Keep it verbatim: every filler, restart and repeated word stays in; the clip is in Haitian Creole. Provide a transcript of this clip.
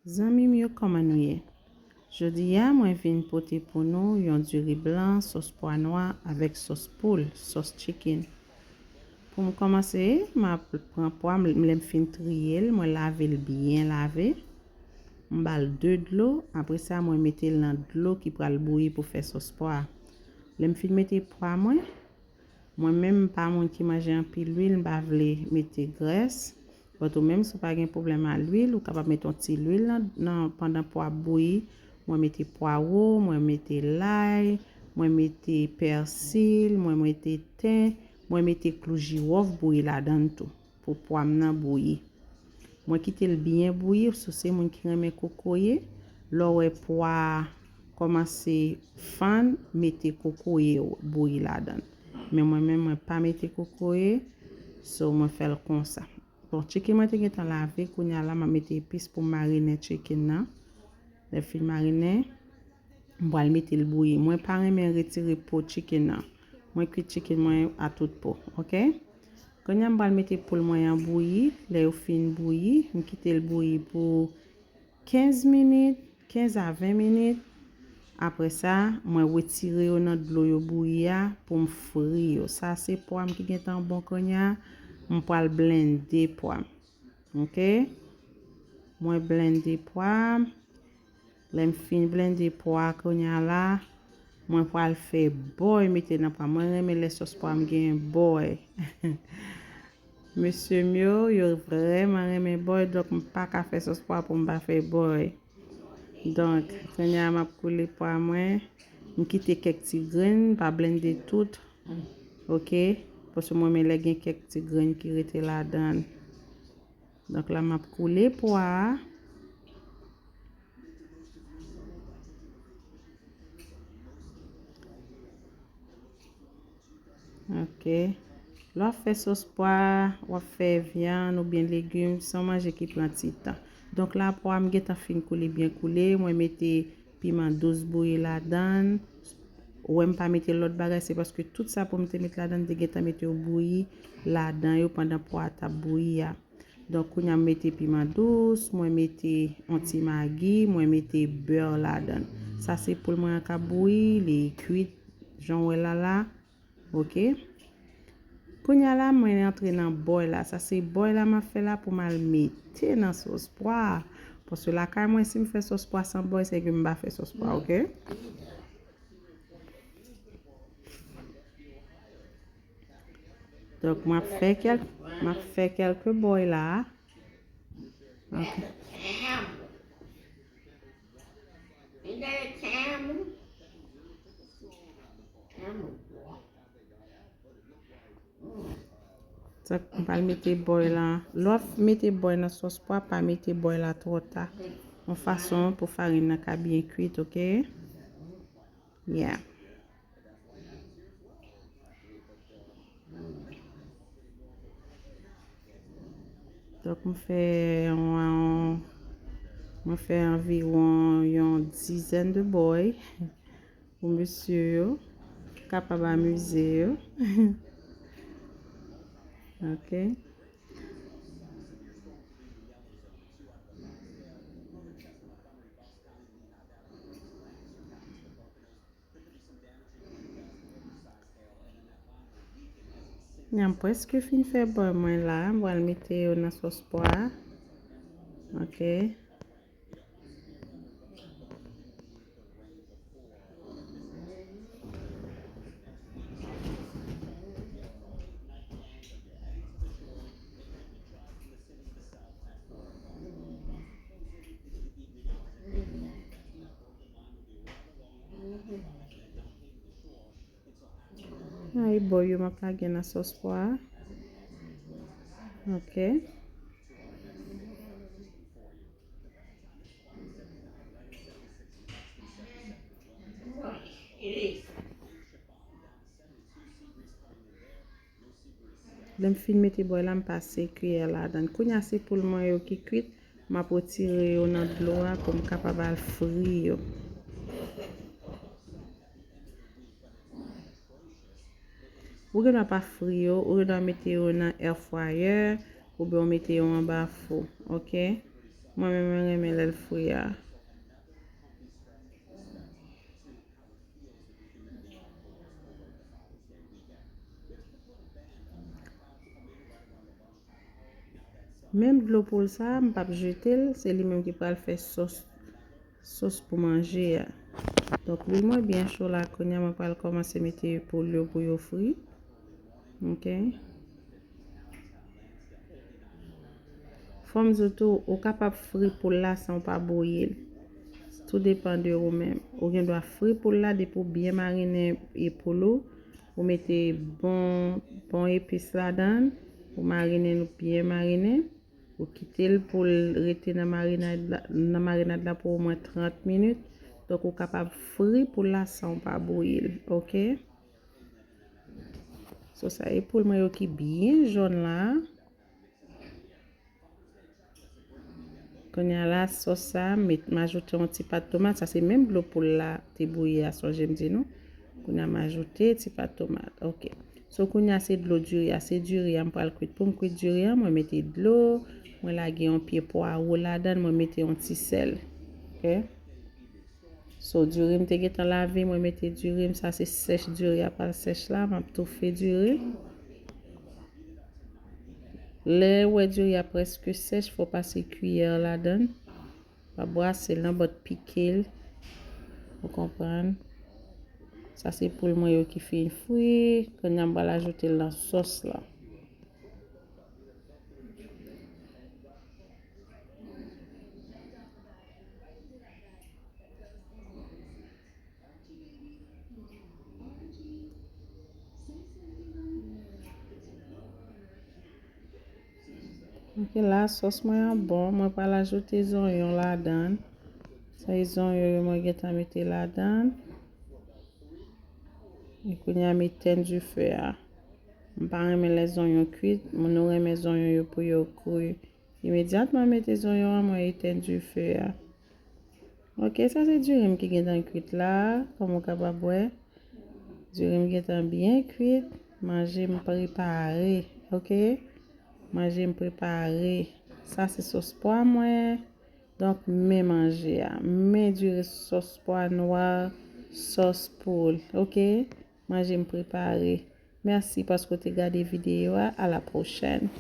Zanmi m yo, kòman nou ye? Jodi a, mwen vin pote pou nou yon diri blan, sòs pwa nwa avèk sòs poul, sòs chicken. Pou m kòmanse, m ap pran pwa m, lè m fin triye l, mwen lave l byen lave. M ba l de dlo, apre sa, mwen mete l nan dlo ki pral bouyi pou fè sòs pwa. Lè m fin mete pwa mwen, Mwen menm, m pa moun ki manje anpil lwil, m pa vle mete grès. But ou menm, si w pa gen pwoblèm a lwil, ou kapab mete yon ti lwil nan, nan, pandan pwa ap bouyi. Mwen mete pwawo, mwen mete lay, mwen mete pèsil, mwen mete ten, mwen mete klou jiwòf bouyi ladan l tou, pou pwa m nan bouyi. Mwen kite l byen bouyi, si w se moun ki renmen kokoye, lè w wè pwa a kòmanse fann, mete kokoye w bouyi ladan l. Men mwen menm, mwen pa mete kokoye, so mwen fè l konsa. Bon, chicken mwen te gentan lave, kounye a la, m ap mete epis pou m marinen chicken nan. Lè fin marinen, m pral mete l bouyi. Mwen pa renmen retire po chicken nan. Mwen kwit chicken mwen a tout po, oke? Kounye a m pral mete poul mwen an bouyi. Lè yo fin bouyi, m kite l bouyi pou kenz minit, kenz a ven minit. Apre sa, mwen retire yo nan dlo yo bouyi a pou m fri yo. Sa se pwa m ki gentan bon kounye a. M pral blende pwa m. Oke? Mwen blende pwa m. Lè m fin blende pwa kounye a la, mwen pral fè bòy mete nan pwa. Mwen renmen lè sòs pwa m gen bòy. Mesye m yo, yo vrèman renmen bòy, donk m pa ka fè sòs pwa pou m pa fè bòy. Donk, kounye a m ap koule pwa mwen. M kite kèk ti grenn, pa blende tout. Oke? Paske mwen renmen lè gen kèk ti grenn ki rete ladan l. Donk la, m ap koule pwa a. Ok. Lè w ap fè sòs pwa, w ap fè vyann oubyen legim, se yon manje ki pran ti tan. Donk la, pwa m gentan fin koule byen koule, mwen mete piman dous bouyi ladan l. Ou wè m pa mete lòt bagay, se paske tout sa pou m te met ladan, m te gentan mete yo bouyi ladan yo pandan pwa a t ap bouyi a. Donk, kounye a m mete piman dous, mwen mete yon ti magi, mwen mete bè ladan l. Sa se poul mwen an k ap bouyi, li kwit, jan w wè la la. Ok. Kounye a la, mwen antre nan bòy la. Sa se bòy la m ap fè la pou m al mete nan sòs pwa. Paske lakay mwen, si m fè sòs pwa san bòy, se ke m pa fè sòs pwa, ok? Donk, m ap fè kèl-, m ap fè kèlke bòy la. Ok. Donk, m pral mete bòy la. Lè w ap mete bòy nan sòs pwa, pa mete bòy la twò ta. Yon fason pou farin nan ka byen kwit, ok? Yeah. Donk, m fè yon, mwen fè anviwon yon dizèn de bòy pou mesye yo kapab amize yo. Ok. Nya m prèske fin fè bòy mwen la. M pral mete yo nan sòs pwa a. Ok. Ay, bòy yo m ap lage nan sòs pwa a. Ok. Lè m fin mete bòy la, m pase kiyè ladan l. Kounye a, se poul mwen yo ki kwit, m ap retire yo nan dlo a pou m kapab al fri yo. Ou gen dwa pa fri yo, ou gen dwa mete yo nan air fryer, oubyen w mete yo anba fou, ok? Mwen menm, mwen renmen lè l fri a. Menm dlo poul sa, m p ap jete l, se li menm ki pral fè sòs, sòs pou manje a. Donk, lwil mwen byen cho la, kounye a mwen pral kòmanse mete poul yo pou yo fri. Ok. Fò m di w tou, ou kapab fri poul la san w pa bouyi l. Tou depann de ou menm. Ou gen dwa fri poul la depi w byen marinen e poul ou. Ou mete bon, bon epis ladan l. Ou marinen l byen marinen. Ou kite l pou l rete nan marinad la, nan marinad la pou omwen trant minit. Donk, ou kapab fri poul la san w pa bouyi l. Ok? So, sa e poul mwen yo ki byen jòn la. Kounye a la, sòs sa, m met, m ajoute yon ti pat tomat. Sa se menm dlo poul la te bouyi a, sonje m di nou. Kounye a, m ajoute ti pat tomat. Ok. So, kounye a, se dlo diri a. Se diri a m pral kwit. Pou m kwit diri a, mwen mete dlo. Mwen lage yon pye pwawo ladan l. Mwen mete yon ti sèl. Ok. So, diri m te gentan lave, mwen mete diri m, sa se sèch diri a pral sèch la, m ap toufe diri m. Lè w wè diri a prèske sèch, fò w pase kiyè ladan l. W ap brase l nan bòt pike l. Ou konprann? Sa se poul mwen yo ki fin fri. Kounye a m pral ajoute l nan sòs la. Ok, la sòs mwen an bon. Mwen pral ajoute zonyon ladan l. Sa e zonyon yo mwen gentan mete ladan l. E kounye a m etèn dife a. M pa renmen lè zonyon kwit. Moun nou renmen zonyon yo pou yo kri. Imedyatman m mete zonyon an, mwen etèn dife a. Ok, sa se diri m ki gentan kwit la, kòm ou kapab wè. Diri m gentan byen kwit. Manje m prepare, ok? Manje m prepare. Sa se sòs pwa mwen. Donk, men manje a. Men diri sòs pwa nwa, sòs poul, ok? Manje m prepare. Mèsi paske w te gade videyo a. A la pwochèn.